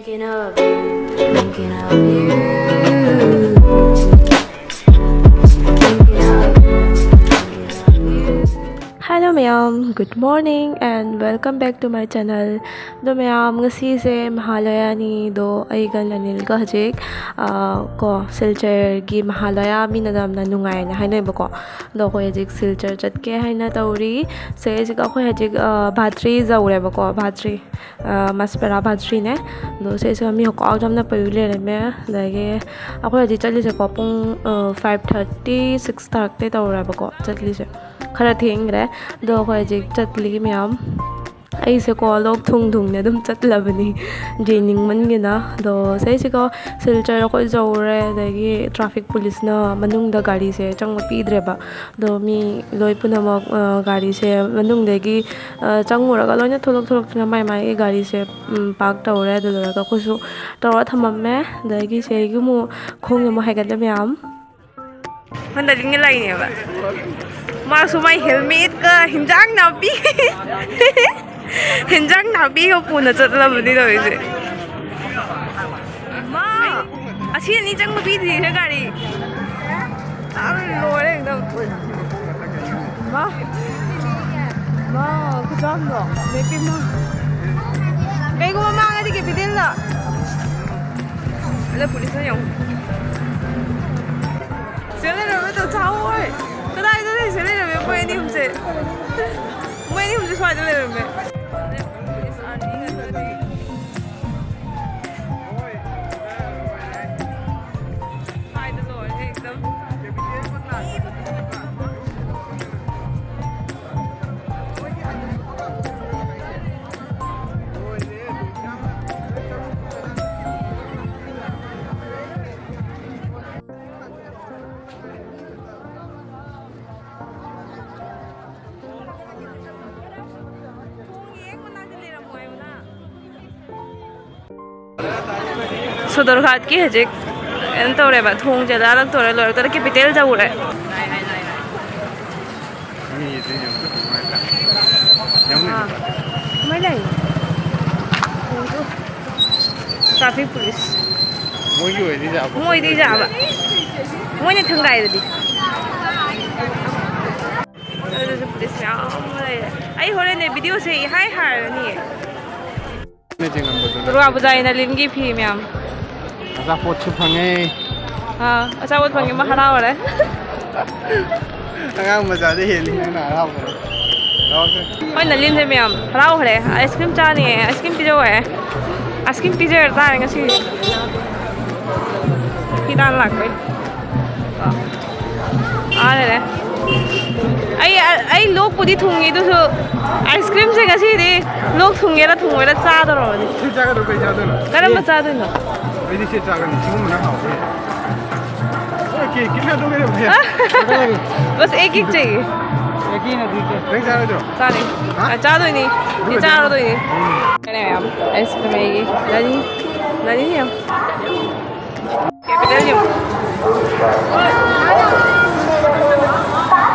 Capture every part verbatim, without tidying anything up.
Thinking of you, thinking of you, thinking of you. Hello ꯃꯌꯥꯝ, good morning and welcome back to my channel. ꯑꯗꯣ ꯃꯌꯥꯝ, ꯉꯁꯤꯁꯦ ꯃꯍꯥꯂꯌꯥꯅꯤ꯫ ꯑꯗꯣ ꯑꯩꯒ ꯂꯅꯤꯜꯒ ꯍꯧꯖꯤꯛ, ꯑ, ꯀꯣ, ꯁꯤꯜꯆꯔꯒꯤ ꯃꯍꯥꯂꯌꯥ ꯃꯤꯅ ꯌꯥꯝꯅ ꯅꯨꯡꯉꯥꯏꯅ ꯍꯥꯏꯅꯩꯕꯀꯣ꯫ ꯑꯗꯣ ꯑꯩꯈꯣꯏ ꯍꯧꯖꯤꯛ ꯁꯤꯜꯆꯔ ꯆꯠꯀꯦ ꯍꯥꯏꯅ ꯇꯧꯔꯤ꯫ ꯁꯦ ꯍꯧꯖꯤꯛ ꯑꯩꯈꯣꯏ ꯍꯧꯖꯤꯛ, ꯑ, ꯚꯥꯇ꯭ꯔꯤ ꯌꯧꯔꯦꯕꯀꯣ, ꯚꯥꯇ꯭ꯔꯤ꯫ ꯑ, ꯃꯁꯄꯦꯔꯥ ꯚꯥꯇ꯭ꯔꯤꯅꯦ꯫ ꯑꯗꯣ ꯁꯤꯁꯨ ꯃꯤ ꯍꯧꯀꯥꯎ ꯌꯥꯝꯅ ꯄꯩ ꯂꯩꯔꯝꯃꯦ꯫ ꯑꯗꯒꯤ ꯑꯩꯈꯣꯏ ꯍꯧꯖꯤꯛ ꯆꯠꯂꯤꯁꯦꯀꯣ, ꯄꯨꯡ, ꯑ, five thirty, six ꯇꯥꯔꯛꯇꯩ ꯇꯧꯔꯦꯕꯀꯣ ꯆꯠꯂꯤꯁꯦ꯫ ꯈꯔ ꯊꯦꯡꯈ꯭ꯔꯦ꯫ ꯑꯗꯣ ꯑꯩꯈꯣꯏ ꯍꯧꯖꯤꯛ ꯆꯠꯂꯤ ꯃꯌꯥꯝ꯫ ꯑꯩꯁꯦꯀꯣ, ꯂꯣꯛ ꯊꯨꯡ ꯊꯨꯡꯅ ꯑꯗꯨꯝ ꯆꯠꯂꯕꯅꯤ, ꯌꯦꯡꯅꯤꯡꯃꯟꯒꯤꯅ꯫ ꯑꯗꯣ ꯁꯤꯁꯤꯀꯣ, ꯁꯤꯜꯆꯔ ꯑꯩꯈꯣꯏ ꯌꯧꯔꯦ꯫ ꯑꯗꯒꯤ ꯇ꯭ꯔꯥꯐꯤꯛ ꯄꯨꯂꯤꯁꯅ ꯃꯅꯨꯡꯗ ꯒꯥꯔꯤꯁꯦ ꯆꯪꯕ ꯄꯤꯗ꯭ꯔꯦꯕ꯫ ꯑꯗꯣ ꯃꯤ ꯂꯣꯏ ꯄꯨꯝꯅꯃꯛ, ꯑ, ꯒꯥꯔꯤꯁꯦ ꯃꯅꯨꯡꯗꯒꯤ, ꯑ, ꯆꯪꯉꯨꯔꯒ ꯂꯣꯏꯅ ꯊꯣꯛꯂꯛ ꯊꯣꯛꯂꯛꯇꯨꯅ ꯃꯥꯏ ꯃꯥꯏꯒꯤ ꯒꯥꯔꯤꯁꯦ, ꯎꯝ, ꯄꯥꯔꯛ ꯇꯧꯔꯦ꯫ ꯑꯗꯨ ꯂꯣꯏꯔꯒ ꯑꯩꯈꯣꯏꯁꯨ ꯇꯧꯔ ꯊꯝꯃꯝꯃꯦ꯫ ꯑꯗꯒꯤ ꯁꯤꯗꯒꯤ ꯑꯃꯨꯛ ꯈꯣꯡꯅ ꯑꯃꯨꯛ ꯍꯥꯏꯒꯠꯂꯦ ꯃꯌꯥꯝ꯫ ꯍꯟꯗꯛ ꯂꯤꯡꯉ ꯂꯥꯛꯏꯅꯦꯕ꯫ ꯃꯥꯁꯨ ꯃꯥꯏ ꯍꯦꯜꯃꯦꯠꯀ ꯍꯤꯟꯖꯥꯡ ꯅꯥꯄꯤ꯫ ꯍꯤꯟꯖꯥꯡ ꯅꯥꯄꯤꯒ ꯄꯨꯅ ꯆꯠꯂꯕꯅꯤ ꯇꯧꯔꯤꯁꯦ꯫ ꯃꯥ, ꯑꯁꯤ ꯑꯅꯤ ꯆꯪꯕ ꯄꯤꯗ꯭ꯔꯤꯁꯦ ꯒꯥꯔꯤ꯫ ꯑꯥ, ꯂꯣꯏꯔꯦ ꯑꯦꯛꯗꯝ꯫ ꯃꯥ, ꯃꯥ, ꯈꯨꯆꯥꯝꯗꯣ꯫ ꯃꯦꯄꯤꯃ꯫ ꯀꯩꯒꯨꯝꯕ ꯃꯥꯡꯉꯗꯤ ꯀꯦꯄꯤꯇꯦꯜꯗ꯫ ꯑꯗ ꯄꯨꯂꯤꯁꯅ ꯌꯦꯡꯉꯨ꯫ ꯁꯤꯗ ꯂꯩꯔꯝꯃꯦ, ꯇꯧ ꯆꯥꯍꯧꯋꯣꯏ꯫ ꯀꯗꯥꯏꯗ ꯂꯩ? ꯁꯤꯗ ꯂꯩꯔꯝꯃꯦ ꯃꯣꯏ ꯑꯅꯤ ꯑꯍꯨꯝꯁꯦ꯫ ꯃꯣꯏ ꯑꯅꯤ ꯑꯍꯨꯝꯁꯦ ꯁ꯭ꯋꯥꯏꯗ ꯂꯩꯔꯝꯃꯦ꯫ ꯍꯥꯏꯗ ꯂꯣꯏꯔꯦ ꯑꯦꯛꯗꯝ꯫ ꯁꯣꯗꯣꯔ ꯘꯥꯠꯀꯤ ꯍꯧꯖꯤꯛ ꯀꯩꯅꯣ ꯇꯧꯔꯦꯕ, ꯊꯣꯡꯁꯦ ꯂꯥꯜꯂꯛꯇꯣꯔꯦ, ꯂꯣꯏꯔꯛꯇꯣꯔꯦ, ꯀꯦꯄꯤꯇꯦꯜ ꯌꯧꯔꯦ꯫ ꯃꯤꯁꯦ ꯌꯥꯝ ꯅꯨꯡꯉꯥꯏꯇ꯭ꯔꯥ? ꯌꯥꯝ ꯑꯥ꯫ ꯅꯨꯡꯉꯥꯏꯇ꯭ꯔꯥ? ꯀꯃꯥꯏ ꯂꯩ? ꯊꯣꯡꯁꯨ꯫ Traffic police꯫ ꯃꯣꯏꯒꯤ ꯑꯣꯏꯗꯤ ꯌꯥꯕ꯫ ꯃꯣꯏꯗꯤ ꯌꯥꯕ꯫ ꯃꯣꯏꯅ ꯊꯪꯒꯥꯏꯔꯗꯤ꯫ ꯑꯗꯨꯁꯨ police ꯃꯌꯥꯝ ꯑꯃ ꯂꯩꯔꯦ꯫ ꯑꯩ ꯍꯣꯔꯦꯟꯅꯦ videoꯁꯦ ꯏꯍꯥꯏ ꯍꯥꯏꯔꯅꯤꯌꯦ꯫ ꯅꯆꯤꯡꯉꯝꯕꯗꯨꯅ꯫ ꯗꯨꯔꯒꯥ ꯄꯨꯖꯥꯒꯤ ꯅꯂꯤꯟꯒꯤ ꯐꯤ ꯃꯌꯥꯝ꯫ ꯑꯆꯥꯄꯣꯠꯁꯨ ꯐꯪꯉꯦ꯫ ꯑꯥ, ꯑꯆꯥꯄꯣꯠ ꯐꯪꯉꯦ, ꯃꯥ ꯍꯔꯥꯎꯔꯦ꯫ ꯑꯉꯥꯡ ꯃꯆꯥꯗ ꯍꯦꯜꯂꯤ ꯅꯪꯅ ꯍꯔꯥꯎꯕꯗ꯫ ꯂꯥꯛꯑꯣꯁꯦ꯫ ꯍꯣꯏ, ꯅꯂꯤꯟꯁꯦ ꯃꯌꯥꯝ ꯍꯔꯥꯎꯈ꯭ꯔꯦ꯫ Ice cream ꯆꯥꯅꯤꯌꯦ, ice cream ꯄꯤꯖꯧ ꯍꯥꯏꯌꯦ꯫ Ice cream ꯄꯤꯖꯔ ꯇꯥꯔꯦ ꯉꯁꯤꯗꯤ꯫ ꯍꯤꯗꯥꯛ ꯂꯥꯛꯄꯩ꯫ ꯑꯥ ꯂꯩꯔꯦ꯫ ꯑꯩ, ꯑꯩ ꯂꯣꯛꯄꯨꯗꯤ ꯊꯨꯡꯉꯤ, ꯑꯗꯨꯁꯨ ice creamꯁꯦ ꯉꯁꯤꯗꯤ ꯂꯣꯛ ꯊꯨꯡꯒꯦꯔꯥ ꯊꯨꯡꯉꯣꯏꯔꯥ ꯆꯥꯗꯧꯔꯕꯅꯤ꯫ ꯁꯤ ꯆꯥꯒꯗ꯭ꯔꯣ? ꯀꯩ ꯆꯥꯗꯣꯏꯅꯣ? ꯀꯔꯝꯕ ꯑꯦ, ꯆꯥꯗꯣꯏꯅꯣ? ꯑꯩꯗꯤ ꯁꯤ ꯆꯥꯒꯅꯤ꯫ ꯁꯤꯒꯨꯝꯕꯅ ꯍꯥꯎꯋꯦ꯫ ꯑꯣꯀꯦ, ꯀꯤꯠ ꯅꯥꯏꯠ ꯇꯧꯒꯦ ꯇꯧꯕꯅꯦ꯫ ꯕꯁ ꯑꯦꯛ ꯑꯦꯛ ꯆꯥꯏꯌꯦ꯫ ꯑꯦꯛ ꯑꯦꯛ ꯅꯠꯇꯦ, ꯏꯆꯦ꯫ ꯅꯪ ꯆꯥꯔꯣꯏꯗ꯭ꯔꯣ? ꯆꯥꯅꯤ꯫ ꯍꯥ? ꯑ, ꯆꯥꯗꯣꯏꯅꯤ꯫ ꯃꯤ ꯑꯗꯨꯒ ꯆꯥꯔꯗꯣꯏꯅꯤ꯫ ꯎꯝ꯫ ꯀꯩꯅꯣ ꯃꯌꯥꯝ, ice cream ꯑꯩꯒꯤ꯫ ꯅꯅꯤ? ꯅꯅꯤ ꯌꯦꯡꯉꯨ꯫ Capital ꯌꯦꯡꯉꯨ꯫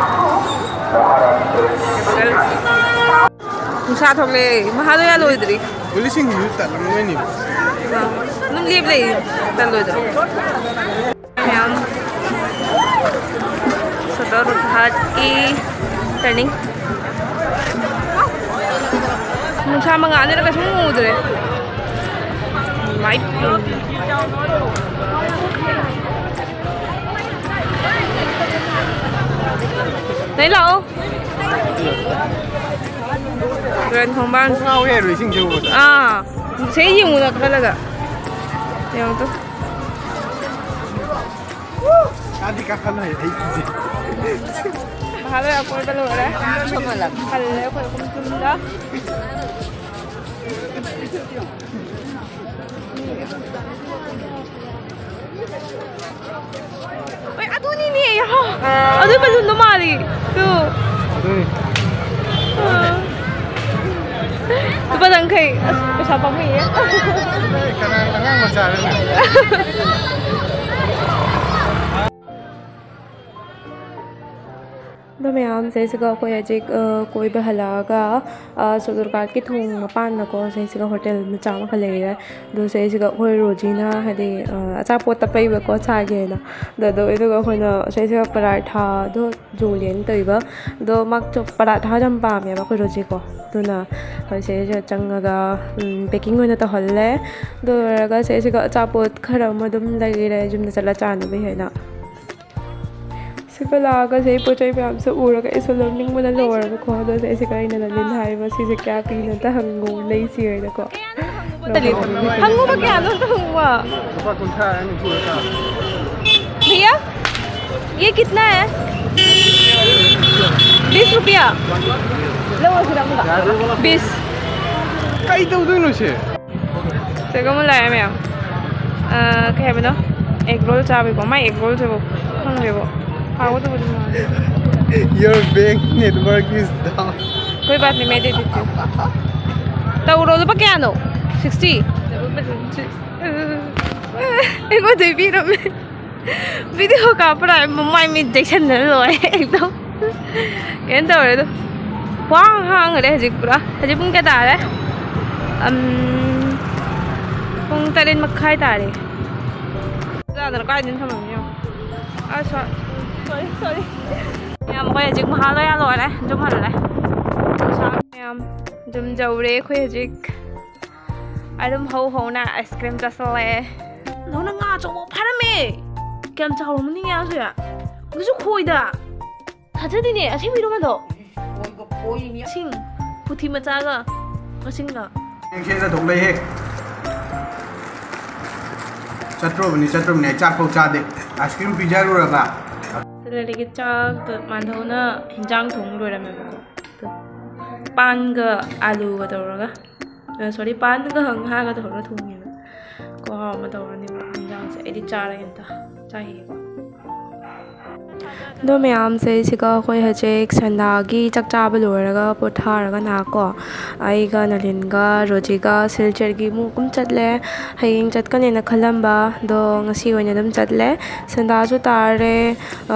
ꯅꯨꯡꯁꯥ ꯊꯣꯛꯂꯛꯑꯦ꯫ ꯃꯍꯥꯗꯣꯌꯥ ꯂꯣꯏꯗ꯭ꯔꯤ꯫ ꯄꯨꯂꯤꯁꯁꯤꯡꯁꯤꯁꯨ ꯇꯠꯂꯝꯗꯣꯏꯅꯦꯕ꯫ ꯑꯥ, ꯑꯗꯨꯝ ꯂꯦꯞ ꯂꯩ꯫ ꯇꯠꯂꯣꯏꯗ꯭ꯔꯣ? ꯃꯌꯥꯝ ꯁꯣꯗꯣꯔ ꯘꯥꯠꯀꯤ turning꯫ ꯅꯨꯡꯁꯥ ꯃꯉꯥꯜꯁꯤꯅ ꯀꯩꯁꯨꯝ ꯎꯗ꯭ꯔꯦ꯫ Light꯫ ꯅꯩ ꯂꯥꯛꯑꯣ꯫ ꯇꯨꯔꯦꯟ ꯈꯣꯡꯕꯥꯟ꯫ ꯀꯣꯛ ꯉꯥꯎꯋꯦ ꯍꯥꯏꯔꯣ ꯏꯁꯤꯡꯁꯦ ꯎꯕꯗ? ꯑꯥ, ꯁꯤ ꯌꯦꯡꯉꯨꯅ ꯈꯜꯂꯒ꯫ ꯌꯦꯡꯉꯨ ꯇꯨ꯫ ꯀꯥꯗꯤ ꯀꯥꯈꯠꯂꯣꯏ, ꯑꯩ ꯀꯤꯖꯩ꯫ ꯃꯍꯥꯛ ꯂꯣꯏ ꯑꯀꯣꯏꯕ ꯂꯣꯏꯔꯦ꯫ ꯍꯜꯂꯦ ꯑꯩꯈꯣꯏ ꯑꯍꯨꯝ ꯌꯨꯝꯗ꯫ ꯑꯣꯏ, ꯑꯗꯨꯅꯤꯅꯦ, ꯌꯥꯍꯧ꯫ ꯑꯗꯨ ꯕꯂꯨꯟꯗꯣ ꯃꯥꯜꯂꯤ꯫ ꯇꯨ꯫ ꯑꯗꯨꯅꯤ꯫ ꯑꯥ꯫ ꯂꯨꯄꯥ ꯌꯥꯡꯈꯩ꯫ ꯑꯁ, ꯄꯩꯁꯥ ꯄꯥꯝꯃꯨꯏꯌꯦ꯫ ꯀꯅꯥ ꯑꯉꯥꯡ ꯃꯆꯥꯔꯅꯦ? ꯑꯗꯣ ꯃꯌꯥꯝ, ꯁꯤꯁꯤꯒ ꯑꯩꯈꯣꯏ ꯍꯧꯖꯤꯛ, ꯑ, ꯀꯣꯏꯕ ꯍꯜꯂꯛꯑꯒ, ꯑ, ꯁꯣꯗꯨꯔ ꯒꯥꯔꯗꯀꯤ ꯊꯣꯡ ꯃꯄꯥꯟꯗꯀꯣ, ꯁꯤꯁꯤꯒ ꯍꯣꯇꯦꯜ ꯃꯆꯥ ꯑꯃꯈꯛ ꯂꯩꯔꯦ꯫ ꯑꯗꯣ ꯁꯤꯁꯤꯒ ꯑꯩꯈꯣꯏ ꯔꯣꯖꯤꯅ, ꯍꯥꯏꯗꯤ, ꯑ, ꯑꯆꯥꯄꯣꯠ ꯑꯄꯩꯕꯀꯣ ꯆꯥꯒꯦꯅ꯫ ꯑꯗꯣ, ꯑꯗꯣ, ꯑꯗꯨꯒ ꯑꯩꯈꯣꯏꯅ ꯁꯤꯁꯤꯒ ꯄꯔꯥꯊꯥꯗꯣ ꯌꯣꯜꯂꯦꯅ ꯇꯧꯔꯤꯕ꯫ ꯑꯗꯣ ꯃꯥꯁꯨ ꯄꯔꯥꯊꯥ ꯌꯥꯝ ꯄꯥꯝꯃꯦꯕ ꯑꯩꯈꯣꯏ ꯔꯣꯖꯤꯀꯣ꯫ ꯑꯗꯨꯅ ꯑꯩꯈꯣꯏ ꯁꯤꯁꯤꯗ ꯆꯪꯉꯒ, ꯎꯝ, packing ꯑꯣꯏꯅ ꯇꯧꯍꯜꯂꯦ꯫ ꯑꯗꯨ ꯂꯣꯏꯔꯒ ꯁꯤꯁꯤꯒ ꯑꯆꯥꯄꯣꯠ ꯈꯔ ꯑꯃ ꯑꯗꯨꯝ ꯂꯩꯔꯦ ꯌꯨꯝꯗ ꯆꯠꯂ ꯆꯥꯅꯕꯒꯤ ꯍꯥꯏꯅ꯫ ꯁꯤꯒ ꯂꯥꯛꯑꯒ ꯁꯤ ꯄꯣꯠ ꯆꯩ ꯃꯌꯥꯝꯁꯦ ꯎꯔꯒ ꯑꯩꯁꯨ ꯂꯧꯅꯤꯡꯕꯅ ꯂꯣꯏꯔꯕꯀꯣ꯫ ꯑꯗꯣ ꯁꯤꯁꯤꯒ ꯑꯩꯅ ꯂꯂꯤꯟ ꯍꯥꯏꯕ, "ꯁꯤꯁꯦ ꯀꯌꯥ ꯄꯤꯅꯣ ꯑꯝꯇ ꯍꯪꯉꯣ, ꯂꯩꯁꯤ" ꯍꯥꯏꯅꯀꯣ꯫ ꯍꯪꯉꯨꯕ ꯀꯌꯥꯅꯣ ꯑꯝꯇ ꯍꯪꯉꯨꯕ꯫ ꯂꯨꯄꯥ ꯀꯨꯟꯊ꯭ꯔꯥ ꯍꯥꯏꯅ ꯄꯨꯔꯒ꯫ भैया, ये कितना है? बीस रुपया। लो, लो, लो, लो। बीस। ꯀꯩ ꯇꯧꯗꯣꯏꯅꯣ ꯁꯦ? ꯁꯤꯒ ꯑꯃꯨꯛ ꯂꯥꯛꯑꯦ ꯃꯌꯥꯝ꯫ ꯑ, ꯀꯩ ꯍꯥꯏꯕꯅꯣ? ꯑꯦꯒ ꯔꯣꯜ ꯆꯥꯕꯩꯀꯣ꯫ ꯃꯥꯏ ꯑꯦꯒ ꯔꯣꯜꯁꯤꯕꯨ ꯈꯪꯗꯦꯕꯣ꯫ ꯍꯥꯎꯒꯗꯕꯗꯤ ꯃꯥꯜꯂꯦ꯫ Your bank network is down. कोई बात नहीं, मैं दे देती हूँ। ꯇꯧꯔꯣ, ꯂꯨꯄꯥ ꯀꯌꯥꯅꯣ? Sixty? ꯑꯩꯉꯣꯟꯗ ꯄꯤꯔꯝꯃꯦ꯫ ꯚꯤꯗꯤꯑꯣ ꯀꯥꯞꯄ꯭ꯔꯥ? ꯃꯃꯥꯏ ꯃꯤꯠ ꯆꯦꯛꯁꯤꯟꯗꯅ ꯂꯣꯏꯔꯦ ꯑꯦꯛꯗꯝ꯫ ꯀꯩꯅꯣ ꯇꯧꯔꯦ ꯑꯗꯣ꯫ ꯋꯥꯡ ꯍꯥꯡꯈ꯭ꯔꯦ ꯍꯧꯖꯤꯛ ꯄꯨꯔꯥ꯫ ꯍꯧꯖꯤꯛ ꯄꯨꯡ ꯀꯌꯥ ꯇꯥꯔꯦ? ꯑꯝ, ꯄꯨꯡ ꯇꯔꯦꯠ ꯃꯈꯥꯏ ꯇꯥꯔꯦ꯫ ꯆꯥꯗꯅ ꯀꯥꯏꯗꯅꯣ ꯊꯝꯃꯝꯃꯤ ꯌꯦꯡꯉꯣ꯫ ꯑꯁ, sorry, sorry꯫ ꯃꯌꯥꯝ, ꯑꯩꯈꯣꯏ ꯍꯧꯖꯤꯛ ꯃꯍꯥꯂꯌꯥ ꯂꯣꯏꯔꯦ, ꯌꯨꯝ ꯍꯜꯂꯦ꯫ ꯃꯌꯥꯝ, ꯌꯨꯝ ꯌꯧꯔꯦ ꯑꯩꯈꯣꯏ ꯍꯧꯖꯤꯛ꯫ ꯑꯗꯨꯝ ꯍꯧ ꯍꯧꯅ ꯑꯥꯏꯁ ꯀ꯭ꯔꯤꯝ ꯆꯥꯁꯜꯂꯦ꯫ ꯅꯪꯅ ꯉꯥ ꯑꯆꯧꯕ ꯐꯥꯔꯝꯃꯦ꯫ ꯀꯌꯥꯝ ꯆꯥꯎꯔꯝꯃꯅꯤ ꯉꯥꯁꯦ? ꯑꯗꯨꯁꯨ ꯈꯣꯏꯗ꯫ ꯊꯥꯖꯗꯦꯅꯦ, ꯑꯁꯦꯡꯕꯩꯔꯣ ꯃꯥꯗꯣ? ꯈꯣꯏꯒ ꯈꯣꯏꯅꯤ꯫ ꯏꯁꯤꯡ, ꯄꯨꯊꯤ ꯃꯆꯥꯒ ꯃꯁꯤꯡꯒ꯫ ꯌꯦꯡꯁꯦꯅ ꯊꯣꯛꯂꯛꯏꯍꯦ꯫ ꯆꯠꯇ꯭ꯔꯨꯕꯅꯤ, ꯆꯠꯇ꯭ꯔꯨꯕꯅꯤ, ꯑꯩ ꯆꯥꯛꯐꯥꯎ ꯆꯥꯗꯦ꯫ Ice cream ꯄꯤꯖꯔꯨꯔꯒ꯫ ꯁꯦꯂꯔꯤꯒꯤ ꯆꯥꯛꯇꯣ ꯃꯥꯟꯙꯧꯅ ꯍꯤꯟꯖꯥꯡ ꯊꯣꯡ ꯂꯣꯏꯔꯝꯃꯦꯕꯀꯣ꯫ ꯑꯗꯣ ꯄꯥꯟꯒ ꯑꯥꯂꯨꯒ ꯇꯧꯔꯒ, ꯑ, sorry, ꯄꯥꯟꯒ ꯉꯥꯒ ꯇꯧꯔꯒ ꯊꯣꯡꯉꯦꯕ꯫ ꯈꯨꯍꯥꯎ ꯑꯃ ꯇꯧꯔꯅꯦꯕ ꯍꯤꯟꯖꯥꯡꯁꯦ꯫ ꯑꯩꯗꯤ ꯆꯥꯔꯒꯦ ꯑꯝꯇ꯫ ꯆꯥꯈꯤꯒꯦꯀꯣ꯫ ꯑꯗꯣ ꯃꯌꯥꯝꯁꯦ, ꯁꯤꯒ ꯑꯩꯈꯣꯏ ꯍꯧꯖꯤꯛ ꯁꯟꯗꯥꯒꯤ ꯆꯥꯛ ꯆꯥꯕ ꯂꯣꯏꯔꯒ ꯄꯣꯊꯥꯔꯒ ꯅꯍꯥꯛꯀꯣ, ꯑꯩꯒ ꯅꯂꯤꯟꯒ ꯔꯣꯖꯤꯒ ꯁꯤꯜꯆꯔꯒꯤ ꯑꯃꯨꯛ ꯑꯗꯨꯝ ꯆꯠꯂꯦ꯫ ꯍꯌꯦꯡ ꯆꯠꯀꯅꯦꯅ ꯈꯜꯂꯝꯕ, ꯑꯗꯣ ꯉꯁꯤ ꯑꯣꯏꯅ ꯑꯗꯨꯝ ꯆꯠꯂꯦ꯫ ꯁꯟꯗꯥꯁꯨ ꯇꯥꯔꯦ꯫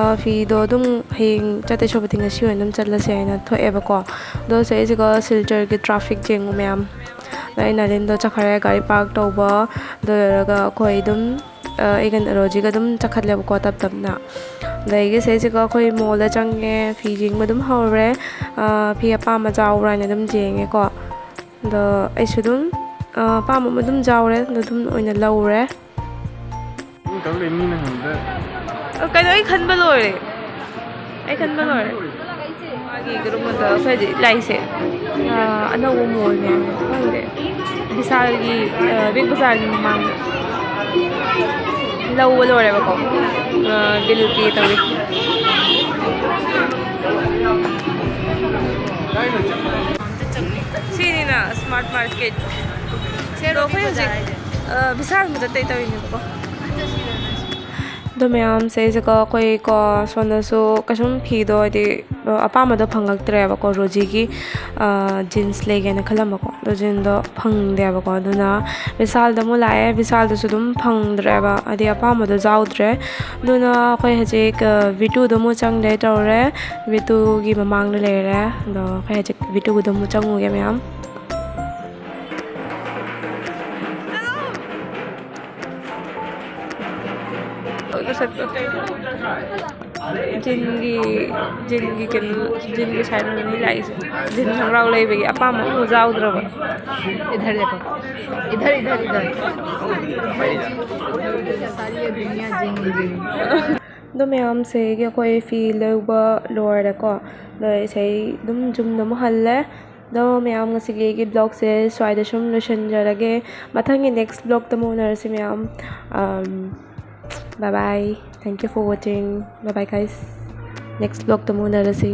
ꯑ, ꯐꯤꯗꯣ ꯑꯗꯨꯝ ꯍꯌꯦꯡ ꯆꯠꯇꯣꯏ ꯁꯔꯨꯛꯄꯨꯗꯤ ꯉꯁꯤ ꯑꯣꯏꯅ ꯑꯗꯨꯝ ꯆꯠꯂꯁꯦ ꯍꯥꯏꯅ ꯊꯣꯛꯑꯦꯕꯀꯣ꯫ ꯑꯗꯣ ꯁꯤꯗꯩꯁꯤꯒ ꯁꯤꯜꯆꯔꯒꯤ traffic ꯌꯦꯡꯉꯨ ꯃꯌꯥꯝ꯫ ꯑꯗ ꯑꯩ ꯅꯂꯤꯟꯗꯣ ꯆꯠꯈ꯭ꯔꯦ ꯒꯥꯔꯤ park ꯇꯧꯕ꯫ ꯑꯗꯨ ꯂꯣꯏꯔꯒ ꯑꯩꯈꯣꯏ ꯑꯗꯨꯝ, ꯑ, ꯑꯩꯒ ꯔꯣꯖꯤꯒ ꯑꯗꯨꯝ ꯆꯠꯈꯠꯂꯦꯕꯀꯣ ꯇꯞ ꯇꯞꯅ꯫ ꯑꯗꯒꯤ ꯁꯤꯗꯩꯁꯤꯒ ꯑꯩꯈꯣꯏ mall ꯗ ꯆꯪꯉꯦ, ꯐꯤ ꯌꯦꯡꯕ ꯑꯗꯨꯝ ꯍꯧꯔꯦ꯫ ꯑ, ꯐꯤ ꯑꯄꯥꯝꯕ ꯌꯥꯎꯕ꯭ꯔꯥ ꯍꯥꯏꯅ ꯑꯗꯨꯝ ꯌꯦꯡꯉꯦꯀꯣ꯫ ꯑꯗꯣ ꯑꯩꯁꯨ ꯑꯗꯨꯝ, ꯑ, ꯑꯄꯥꯝꯕ ꯑꯃ ꯑꯗꯨꯝ ꯌꯥꯎꯔꯦ, ꯑꯗꯨ ꯑꯗꯨꯝ ꯑꯣꯏꯅ ꯂꯧꯔꯦ꯫ ꯇꯧ ꯂꯩ, ꯃꯤꯅ ꯍꯪꯕꯗ꯫ ꯑ, ꯀꯩꯅꯣ, ꯑꯩ ꯈꯟꯕ ꯂꯣꯏꯔꯦ꯫ ꯑꯩ ꯈꯟꯕ ꯂꯣꯏꯔꯦ꯫ ꯃꯥꯒꯤ ꯒ꯭ꯔꯨꯞ ꯑꯃꯗ ꯑꯩꯈꯣꯏꯗꯤ ꯂꯥꯛꯏꯁꯦ, ꯑ, ꯑꯅꯧꯕ mall ꯅꯦ ꯈꯪꯗꯦ, ꯕꯤꯁꯥꯜꯒꯤ, ꯑ, ꯕꯤꯛ ꯕꯖꯥꯔꯒꯤ ꯃꯃꯥꯡꯗ ꯂꯧꯕ ꯂꯣꯏꯔꯦꯕꯀꯣ꯫ ꯑ, ꯕꯤꯜ ꯄꯦ ꯇꯧꯔꯤ꯫ ꯁꯤꯅꯤꯅ smart market꯫ ꯑꯗꯣ ꯑꯩꯈꯣꯏ ꯍꯧꯖꯤꯛ, ꯑ, ꯕꯤꯁꯥꯜ ꯃꯊꯛꯇꯩ ꯇꯧꯔꯤꯅꯦꯕꯀꯣ꯫ ꯑꯗꯣ ꯃꯌꯥꯝꯁꯦ, ꯁꯤꯒ ꯑꯩꯈꯣꯏ ꯀꯣ, ꯁꯣꯝꯗꯁꯨ ꯀꯩꯁꯨꯝ ꯐꯤꯗꯣ ꯍꯥꯏꯗꯤ, ꯑ, ꯑꯄꯥꯝꯕꯗꯣ ꯐꯪꯉꯛꯇ꯭ꯔꯦꯕꯀꯣ꯫ ꯔꯣꯖꯤꯒꯤ, ꯑ, jeans ꯂꯩꯒꯦꯅ ꯈꯜꯂꯝꯕꯀꯣ, ꯑꯗꯣ jean ꯗꯣ ꯐꯪꯗꯦꯕꯀꯣ꯫ ꯑꯗꯨꯅ ꯕꯤꯁꯥꯜꯗ ꯑꯃꯨꯛ ꯂꯥꯛꯑꯦ꯫ ꯕꯤꯁꯥꯜꯗꯁꯨ ꯑꯗꯨꯝ ꯐꯪꯗ꯭ꯔꯦꯕ, ꯍꯥꯏꯗꯤ ꯑꯄꯥꯝꯕꯗꯣ ꯌꯥꯎꯗ꯭ꯔꯦ꯫ ꯑꯗꯨꯅ ꯑꯩꯈꯣꯏ ꯍꯧꯖꯤꯛ, ꯑ, ꯚꯤ ꯇꯨꯗ ꯑꯃꯨꯛ ꯆꯪꯗꯦ ꯇꯧꯔꯦ꯫ ꯚꯤ ꯇꯨꯒꯤ ꯃꯃꯥꯡꯗ ꯂꯩꯔꯦ꯫ ꯑꯗꯣ ꯑꯩꯈꯣꯏ ꯍꯧꯖꯤꯛ ꯚꯤ ꯇꯨꯒꯤꯗ ꯑꯃꯨꯛ ꯆꯪꯉꯨꯒꯦ ꯃꯌꯥꯝ꯫ ꯖꯤꯟꯒꯤ, ꯖꯤꯟꯒꯤ ꯀꯩꯅꯣ, ꯖꯤꯟꯒꯤ ꯁꯥꯏꯠ ꯑꯣꯏꯔꯝꯅꯤ ꯂꯥꯛꯏꯁꯦ꯫ ꯖꯤꯟ ꯈꯣꯡꯒ꯭ꯔꯥꯎ ꯂꯩꯕꯒꯤ ꯑꯄꯥꯝꯕ ꯑꯃ ꯌꯥꯎꯗ꯭ꯔꯕ꯫ इधर देखो, इधर, इधर, इधर। सारी ये दुनिया जिन, जिन। ꯑꯗꯣ ꯃꯌꯥꯝꯁꯦ, ꯑꯩꯈꯣꯏ ꯐꯤ ꯂꯧꯕ ꯂꯣꯏꯔꯦꯀꯣ꯫ ꯑꯗꯣ ꯏꯁꯩ ꯑꯗꯨꯝ ꯌꯨꯝꯗ ꯑꯃꯨꯛ ꯍꯜꯂꯦ꯫ ꯑꯗꯣ ꯃꯌꯥꯝ, ꯉꯁꯤꯒꯤ ꯑꯩꯒꯤ vlog ꯁꯦ ꯁ꯭ꯋꯥꯏꯗ ꯁꯨꯝ ꯂꯣꯏꯁꯤꯟꯖꯔꯒꯦ꯫ ꯃꯊꯪꯒꯤ next vlog ꯇ ꯑꯃꯨꯛ ꯎꯅꯔꯁꯤ ꯃꯌꯥꯝ꯫ Um, bye bye. Thank you for watching. Bye bye, guys. Next vlog ꯇ ꯑꯃꯨꯛ ꯎꯅꯔꯁꯤ꯫